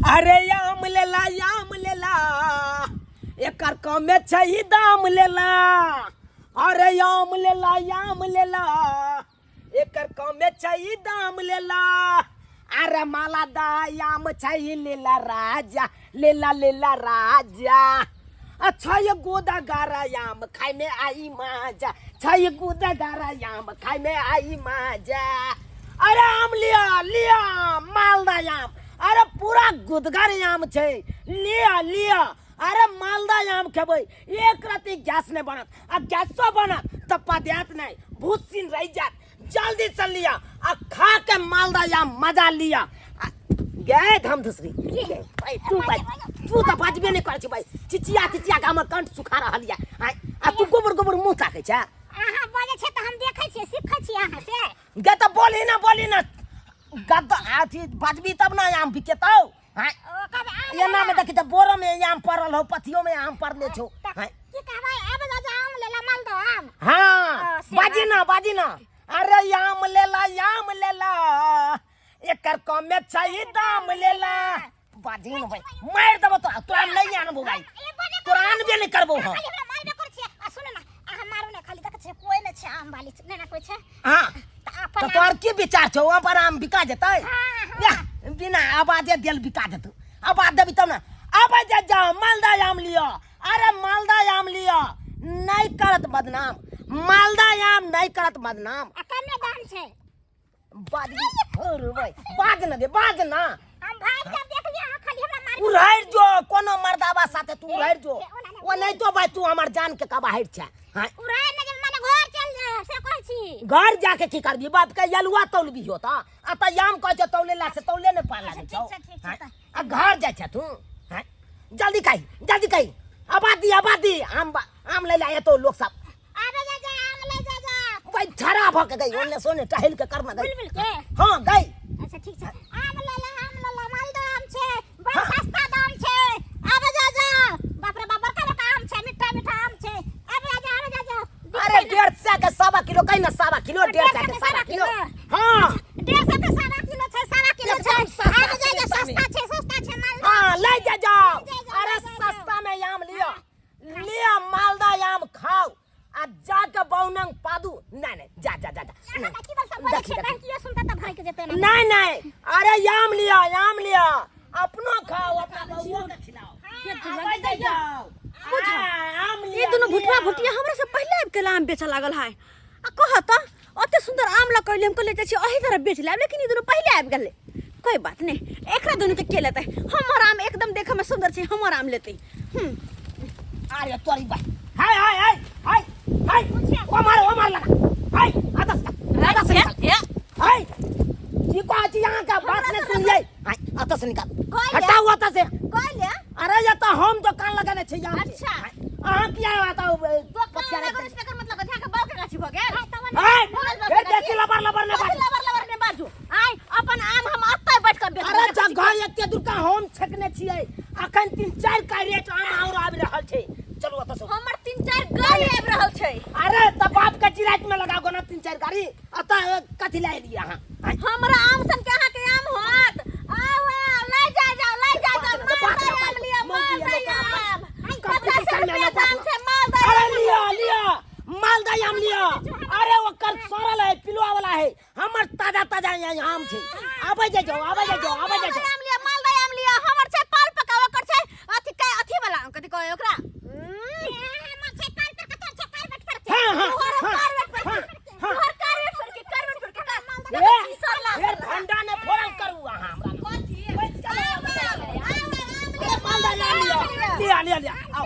अरे आम लेला, आम लेला, एकर कमे छै ई दाम लेला। अरे आम लेला, आम लेला, एकर कमे छै ई दाम लेला। अरे माला दा आम छै लेला राजा, लेला लेला राजा। अच्छा ये गोदा गारा आम खाय में आई मजा, अच्छा ये गोदा गारा आम खाय में आई मजा। अरे आम लिया, लिया मालदा आम, अरे पूरा गुदगर आम छै, लिया लिया। अरे मालदा आम खेबै एक रत्ती गैस नहीं बनत, आ गैसो बनत तऽ पद्यात नहीं, भूसिन रहि जात। जल्दी से लिया आ खा के मालदा आम मजा लिया। आ, गए हम दूसरी भाई, तू भाई तू तो बजबे नहीं करै छी भाई, चिचिया चिचिया के हमर कंठ सुखा रहल या। आय, आ तू गोबर गोबर मुंह ताकै छै। अहाँ बजै छै तऽ हम देखै छियै, सीखै छियै अहाँ से। गे तऽ बोलही ना, बोलही ना, गद्दा अथी बजबी तब ना आम बिकेतौ। आय, ओ कहबै आम एना में देखी तऽ बोरो में आम पड़ल हौ, पथियो में आम पड़ले छौ। तऽ आय। की कहबै, आब जा जा आम लेला मालदह आम। हाँ, ओ, से बाजी बात। ना, बाजी ना। अरे आम लेला, आम लेला, एकर कमे छै दाम लेला। बाजी ना भाई, मार देबो तोरा, तोरा नहीं आनबो भाई, ए, बने तोरा आनबे नहीं करबो हम। खाली हमरा मारबे करै छियै। आ सुनू ना, अहाँ मारू ने, खाली देखै छियै कोइ नहि छै आम वाली, नहि ने कोइ छै। हाँ। तऽ अपन तऽ तोहर की विचार छौ, वहाँ पर आम बिका जेतै? हाँ, हाँ। या, बिना आवाजे देल बिका जेतौ, आवाज देबी तब ना। आबै जा जाओ, मालदा आम लिअ, अरे मालदा आम लिअ, नहीं करत बदनाम, मालदा आम नहीं करत बदनाम। आ कमे दाम छै। बाज भाई, बाज ना गे, बाज ना। हम भाग जाब, देख लिअ अहाँ खाली हमरा मार। उड़ाइर जो कोनो मर्दाबा साथे तू उड़ाइर जो। ए, ओना नहि। ओ नहीं तो भाई तू हमर जान के कबाहिर छै। हाँ। उड़ाइर नहि जेबै, माने घर चल जायब से कहै छी। घर जाके की करबी, बाप के यलुआ तौलबी होता, आ त याम कहै छै तौले ला से तौले नहि पार लागै अच्छा, छौ। ठीक छै, ठीक छै, हाँ। तऽ। आ घर जाइ छै तू, हाँ? जल्दी कही, जल्दी कही, आबादी आबादी आम आम लै ला एतौ लोक सब। आबे जा जा, आम ले जा जा। भाई ठड़ा भ के गई, ओने सोने टहल के करना गई। बुलबुल के? हाँ, गई। अच्छा ठीक छै, आम ले ला, आम ले ला, मालदह आम छै, बड़ सस्ता दाम छै, आबे जा जा। बाप रे बाप, बड़का बड़का आम छै, मीठा मीठा आम छै, आबे जा जा, आबे जा जा। अरे 150 के 1.25 किलो कही ना, 1.25 किलो, 150 के 1.25 किलो। हाँ। 150 के 1.25 किलो छै, 1.25 किलो छै। एकदम सस्ता आबे जा जा, सस्ता में। सस्ता छै, सस्ता छै मालदह। हाँ, ले जा जाओ। ले जा जाओ, अरे ले जा जाओ। सस्ता में आम लियो, लियो मालदा आम खाओ आ जाके बौनंग पादू। नहीं नहीं, जा जा जा जा। अहाँ की बस सब बोलै देखी, छियै, देखी। बाकी सुनता तऽ भागि जेतै ना। नहीं नहीं, अरे आम लियो, आम लियो, अपनो खाओ, अपना बउओ के खिलाओ। आबै जा जाओ। बुझा। आ, आम ई लियो, दुनू भुटवा लियो। भुटिया हमरा से पहिले आबि के आम बेचऽ लागल है। आ कह तऽ ओते सुंदर आम लऽ के अयली, हम कहलियै जाइ छी अही तरह बेच लायब, लेकिन ई दुनू पहिले आबि गेलै। कोई बात नहीं, एकरा दुनू के के लेतै, हमर आम एकदम देखऽ में सुंदर छै, हमर आम लेतै। अरे तोरी भाई, हाय हाय हाय हाय हाय, ओ मार, ओ मार लगा, हाय, आधा से, आधा से निकाल। ए, हाय, की कहै छी अहाँ के बात नहीं सुनियै। हाय, आधा से निकाल। कहलियै। हटाउ आधा से। कहलियै। अरे ये तो हम दुकान लगेने छी यहाँ के। अच्छा। हाय, अहाँ किया आता हो, ए, दोकान पथिया लगेने राखि छी, तकर मतलब कथी? अहाँके बाउ के गाछी भऽ गेल? हाय, बाउ के हे गाछी। बेसी लबर लबर नहि कथी बाजू। लबर लबर नहि बाजू? आँय, अपन आम हम अतै बैठ कऽ बेचबै। अरे जगह एते दूर का हम छेकने छियै, अखन 3-4 कैरेट आम और आबि रहल छै। चलू ओतऽ से। हमर 3-4 गाड़ी आबि रहल छै। अरे तऽ बाप के जिराइत में लगाओ ना 3-4 गाड़ी, अतऽ कथी लए एलियै अहाँ? आँय। हमरा आम सन के अहाँके आम होत? आउ, आउ, लै जा जाउ, लै जा जाउ, बाप रे, बाप रे, मालदह आम लिअ, मौगी मालदह लोक आम। कंपटीशन 50 में रुपया लोक दाम छै, मालदह अरे आम। लिअ, लिअ, मालदह आम लिअ। अरे ओकर सड़ल है, पिलुआ वाला है, हमर ताजा ताजा यहाँ आम छै। आबै जा जाउ, आबै जा जाउ, आबै जा मालदह जाउ। आम लिअ, मालदह आम लिअ, हमर छै पाल पका, ओकर छै अथी के अथी वाला, कथी कहै ओकरा? हमर छै पाल पर कतौ छै कार्बेट पर के। हाँ, हाँ, तोहर हाँ, कार्बेट पर हाँ, के। हाँ। तोहर कार्बेट पर के, कार्बेट पर के, का- ए, देखै छी, सरला, फेर सरला। भंडा ने फोड़ल करू अहाँ हमरा। कथी? बैठ के आउ, आउ, आउ, आम लिअ, मालदह आम लिअ, लिअ, लिअ, लिअ, आउ।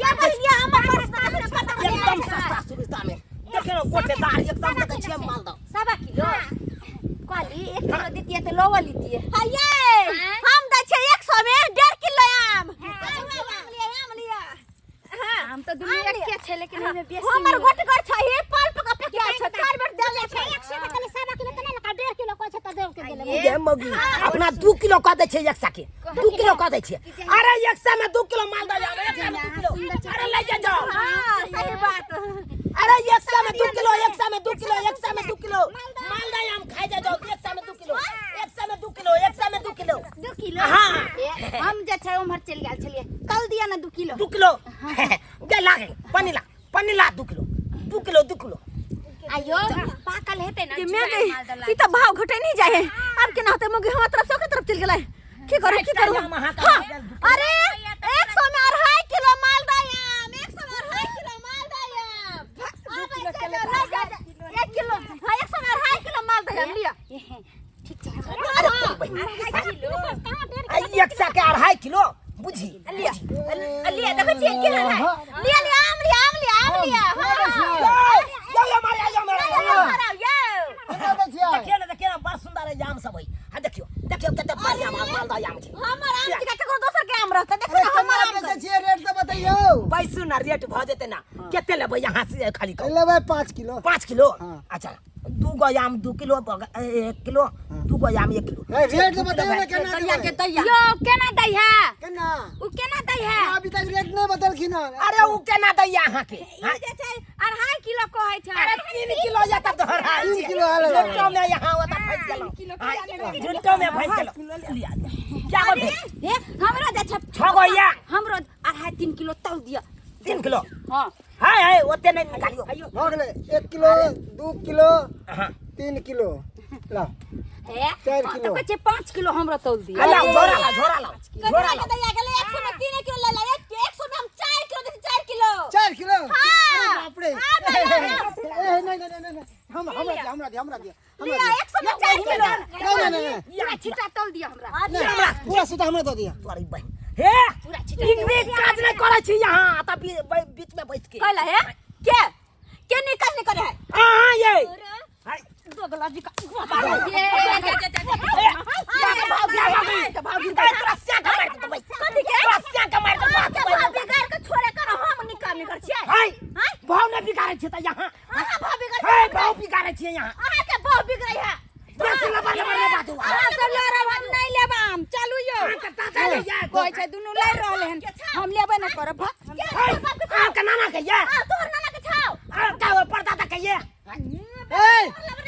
या बहिनिया, हमर पर्स में पता नहीं एकदम है। सस्ता सुविधा में। देखियौ ने, गोटेदार एकदम देखै छियै मालदह। 1.25 किलो कहली 1 किलो दितियै तऽ लऽ लितियै। हाँ ये, हम दै छियै 100 में 1.5 किलो आम। आम लिअ, आम लिअ। हाँ। आम तऽ दुनू आम लिअ। एके छै, लेकिन एहिमे बेसी हमर मिलत। गोटगर छै, हे पाल पका पकिया छै, कार्बेट देले छै। 100 के कहली 1.25 किलो तऽ नहि लगा, 1.5 किलो कहै छै तऽ देब के देले। गे मौगी, अपना 2 किलो कऽ दै छै, एक सए के 2 किलो कऽ दै छै। अरे एक सए में 2 किलो मालदह आम, एक सए में 2 किलो। अरे ले जा जाओ। हाँ, सही बात। अरे एक सए में 2 किलो, एक सए में 2 किलो, एक सए में 2 किलो मालदह आम खाइ जा जाओ। एक सए में 2 किलो, एक सए में 2 किलो, एक सए में 2 किलो। 2 किलो? हाँ। हम जे छै उम्हर चलि गेल छलियै। तल दिया ने 2 किलो। 2 किलो गे लागे पानी ला, पानी ला। 2 किलो, 2 किलो, 2 किलो। आयो पाकल हेतै ने। कि मैं गई ई त भाव घटे नहीं जाए है। अब केना होते मगी हमरा तरफ से ओकरा तरफ चल गेलै। की करू, की करू? आम अहाँके हाँ, भऽ गेल 2। अरे 100 में 2.5 किलो मालदा आम, 100 में 2.5 किलो मालदा आम। आबै छै, लऽ जा, जा। 1 किलो, हाँ, 100 में 2.5 किलो मालदा आम लिअ। ठीक छै। अरे तोरी बहिन। आ ई 100 के 2.5 किलो बुझी। लिअ लिअ, देखै छियै केहन है। लिअ लिअ, आम लिअ, आम लिअ, आम लिअ। हाँ। यो यो मारे, यो मारे। यो यो। देखियो ने, देखियो ने, बड़ सुंदर है आम सब है। हाँ, देखियो देखियो, कते बढ़िया मालदा आम छै। हमर आम छै, ककरो दोसर के आम रहतै? देखो अरे ने हमर केना आम बेचै छियै? रेट तऽ बतैयौ। पैसो ना रेट भऽ जेतै ना। कते लेबै यहाँ से खाली कहू। लेबै 5 किलो। 5 किलो? हाँ। अच्छा, 2 गो आम 2 किलो, 1 किलो, 2 गो आम 1 किलो। ए, रेट तऽ बतैयौ ने, केना दैया के देबै? दैया। यो केना दै है? केना? उ केना दै है? अभी तक रेट नहि बतेलखिन हन। अरे उ केना दैया अहाँके? ई जे छै 2.5 किलो कहै छै। अरे 3 किलो या तब दोहरा। 3 किलो आयल। झुट्टो में यहाँ होता फंस गेलौं। हाँ, झुट्टो में फंस गेलौं। लिया लिया, क्या गो भेल? हे, हमरो जे छै 6 गो या। हमरो 2.5 3 किलो तौल दिअ। 3 किलो? हाँ। हाय हाय, ओते नहीं निकालियो। भऽ गेलै 1 किलो, 2 किलो, हाँ। 3 किलो ला। हे, 4 तऽ किलो। कहै छै 5 किलो हमरो तौल दिअ। आ लाओ, झोरा लाओ, झोरा लाओ, झोरा के लाओ। दैया गेलै। 100 में 3 किलो ले ले। 100 में हम 4 किलो दै छी, 4 किलो। 4 किलो? हाँ। अरे बाप रे। हाँ, दैया, ए, नहीं नहीं नहीं नहीं, हम हमरा दिया, हमरा दिया, हमरा दिया, हमरा लिअ दिया। 100 में 4 किलो। नहीं नहीं नहीं नहीं। पूरा छिट्टा तौल दिअ हमरा। नहीं, पूरा सुता हमरा दऽ दिया। तोरी बहिन हे, इंग्लिश काज नहीं करै छी यहाँ त बीच में बैठ के। कहला हे के के निकल निकल है। हाँ, ये हाय। दोगला जी का। ये तोरा स्या के मार देतौ। कथी के? तोरा स्या के मार देतौ। के भाव बिगाड़ के छोड़े कर, हम निकाल निकल छियै। हाय। हाय। भाव नहीं बिगाड़ै छियै त यहाँ। अहाँ भाव बिगाड़। हाय, भाव बिगाड़ै छियै यहाँ। अहाँ के भाव बिगड़ै है। बेसी लबा लबा लबा दू। अहाँ सब लड़ब, हम नहि लेब आम। चलू यौ। अहाँके चाचा ले जाय। कहै छै दुनू लड़ि रहलै हन, हम लेबै ने करब। भक। हाय, अहाँके नाना के ये। आ तोहर नाना के छाव। अहाँके परदादा के ये। ए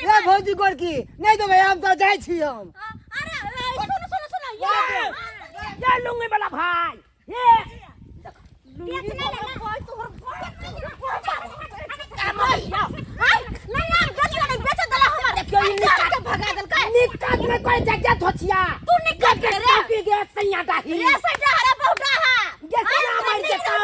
ए भौजी गोरकी, नहीं देबै आम तऽ जाइ छी हम। अरे ए, सुनो सुनो सुनो ये ये लुंगी वाला भाई ये। बेच नहीं लेना कोई तोहर। नहीं आम बेच नहीं, बेच देला हमर। देखियो, ई निकाल के भगा देलकै। निकाल में कोई जगह धोचिया। तू निकाल के रे। पी गे सैया दाही। रे सैया, हरा बहुटा हा। गे सैया मर जेतौ।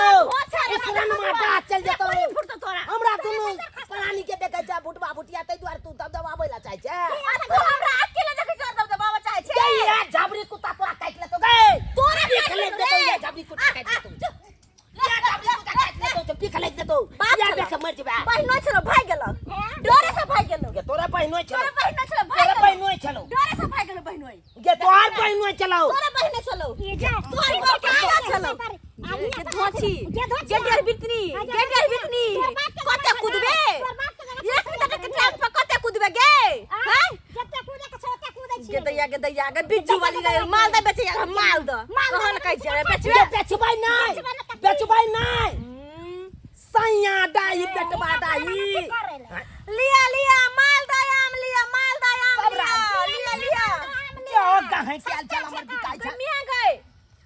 इसरन माटा चल जेतौ। फुटतो तोरा। हमरा दुनू प्राणी के देखै छै भुटबा भुटिया, ताहि दुआरे तू दबदबाबै ला चाहै छै। आ तू हमरा अकेले देखै छै, दबदबाबऽ चाहै छै। गे ये झबरी कुत्ता तोरा काटि लेतौ गे। तोरा पीख काटि लागि लेतौ जेतौ। रे। ये झबरी कुत्ता काटि लेतौ, ये झबरी कुत्ता काटि लेतौ तऽ पीख लागि जेतौ। बाप ये छलौ। देख, मरि जेबै। बहिनो छलो, भागि गेलो, डरे से भागि गेलो। गे तोरा बहिनो छलौ। तोरा बहिनो छलो, भागि तोरा गेलो। बहिनो छलौ। डरे से भागि गेलो बहिनो। गे तोहर बहिनो छलौ। तोरा बहिनो छलो, तोहर बाप के छलो। गे धोछी, गे डेढ़ बितनी, गे डेढ़ बितनी, कते कुदबे? 1 मिनट के टाइम पर कते कुदबे गे? हैं गे दैया, गे दैया, गे बिज्जू वाली गे, मालदा बेचे यार, हम मालदा कहल कहै छै बेचबे। गे बेचबै नहि, बेचबै नहि। सैया डाही, बेटबा डाही। लिया लिया मालदा आम लिया, मालदा आम लिया लिया लिया। जो कहाँ चल चल, हमर बिकाइ छै। मियां गए,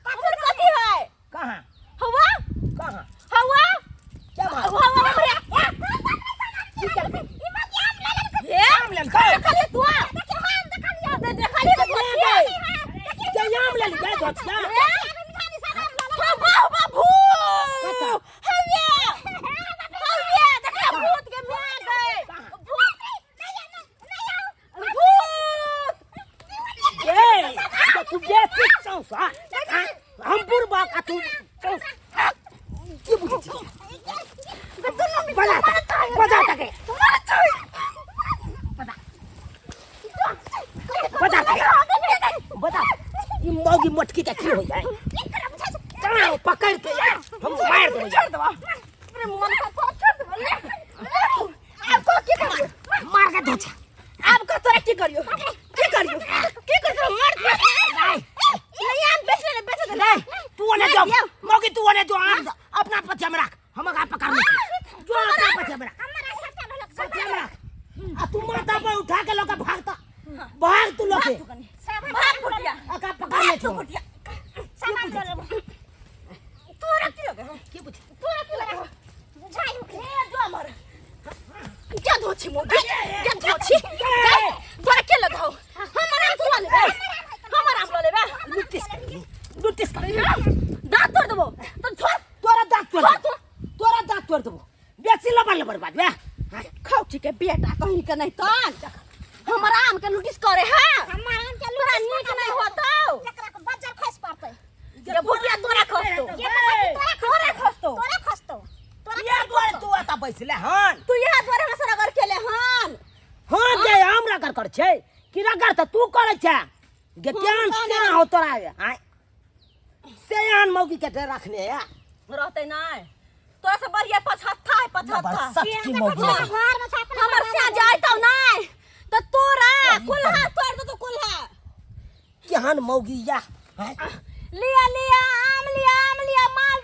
कथी कथी है? कहाँ? हवा। कहाँ? हवा। क्या भाई? हवा हमरे। की करबै? हे, आम लेलकै। देखलिए तू, देखलिए देखलिए। गे आम लेलकै धोचिया। हवा हवा, भूत हवे हवे, देखलिए भूत के मियां गए, भूत भूत। ए तो तू बेसी चौसा, हम बुढ़बा का तू चौसा की बुझै छी? बजा बजा तके, बजा तके, बजा। ई मौगी मोटकी के की हो जाए? कहाँ पकड़ के यार हम मार देबै। छोड़ देबा, अरे मन का को छोड़ देबा। ले आब को की करियो? मार के धोचा। आब को तोरा की करियो, की करियो, की करियो? मार दे। नहीं आम बेच ले, बेच दे। ले तू ओने जो मौगी, तू ओने जो, आम अपना पछिया में राख, हम अगा पकड़ ले। जो अपना पछिया में राख, पछिया में राख। आ तू माथा पर उठा के लोके भागता भाग तू लोके। भाग फुटिया। अका पकड़ ले। तू फुटिया। बुझै छी? तोरा की लगे हौ? की बुझै तोरा की लगे हौ? बुझाइ ए जो हमर क्या धो छी मोगी क्या धो छी तोरा के लगे हौ हमर आम तू ल लेबे हमर आम ल लेबे नोटिस कर नोटिस कर दाँत तोड़ देबो तो छोड़ तोरा दाँत तोड़ छोड़ देबो तोरा दाँत तोड़ देबो बेसी लबर लबर बात बे खौची के बेटा कहीं के नहीं तन हमर आम के लुटिस करे है हमर आम के तोरा लुटिस नीक नहीं होतौ एकरा के बज्जर खसि पड़तै जे भुटिया तोरा खसतो जे बच्चा तोरा खसतो तोरा खसतो तोरा ये दुआरे तू एतऽ बैसले हन तू इएह दुआरे हमरा से रगड़ केले हन हँ गे हम रगड़ कर छै कि रगड़ तऽ तू करै छै गे केहन सेना हो तोरा आय सेयान मौगी के ते रखने है रहतै नहि तोरा से बढ़िया पछत्था है पछत्था सटकी मौगी घर में छै अपना हमर से जाइतौ नहि तऽ तोरा कुल्हा तोड़ देतौ कुल्हा केहन मौगी या आँय? लिया लिया आम लिया आम लिया माल